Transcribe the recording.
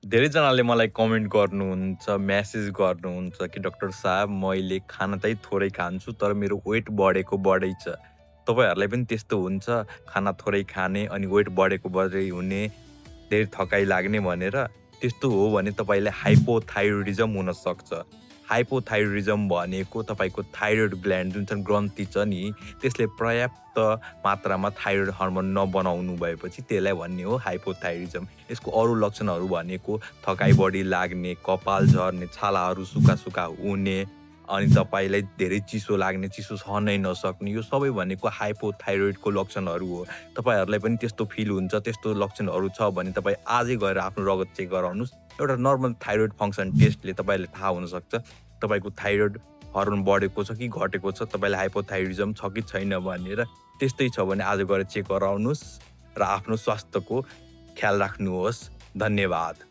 धेरैजनाले मलाई कमेन्ट गर्नुहुन्छ, मेसेज गर्नुहुन्छ कि डाक्टर साहब मैले खाना चाहिँ थोरै खान्छु तर मेरो वेट बढेको बढै छ। तपाईँहरूलाई पनि त्यस्तो हुन्छ खाना थोरै खाने अनि वेट बढेको बढै हुने, धेरै थकाइ लाग्ने भनेर? त्यस्तो हो भने तपाईँलाई हाइपोथाइरोइडिजम हुनसक्छ। हाइपोथाइरोइडिजम भनेको तपाईँको थाइरोइड ग्ल्यान्ड जुन चाहिँ ग्रन्थि छ नि, त्यसले पर्याप्त मात्रामा थाइरोइड हर्मोन नबनाउनु भएपछि त्यसलाई भन्ने हो हाइपोथाइरोइडिजम। यसको अरू लक्षणहरू भनेको थकाइ बढी लाग्ने, कपाल झर्ने, छालाहरू सुक्खा-सुक्खा हुने, अनि तपाईँलाई धेरै चिसो लाग्ने, चिसो सहनै नसक्ने, यो सबै भनेको हाइपोथाइरोइडको लक्षणहरू हो। तपाईँहरूलाई पनि त्यस्तो फिल हुन्छ, त्यस्तो लक्षणहरू छ भने तपाईँ आजै गएर आफ्नो रगत चेक गराउनुहोस्। एउटा नर्मल थाइरोइड फङ्सन टेस्टले तपाईँलाई थाहा हुनसक्छ तपाईँको थाइरोइड हर्मोन बढेको छ कि घटेको छ, तपाईँलाई हाइपोथाइरोइडिजम छ कि छैन भनेर। त्यस्तै छ भने आज गएर चेक गराउनुहोस् र आफ्नो स्वास्थ्यको ख्याल राख्नुहोस्। धन्यवाद।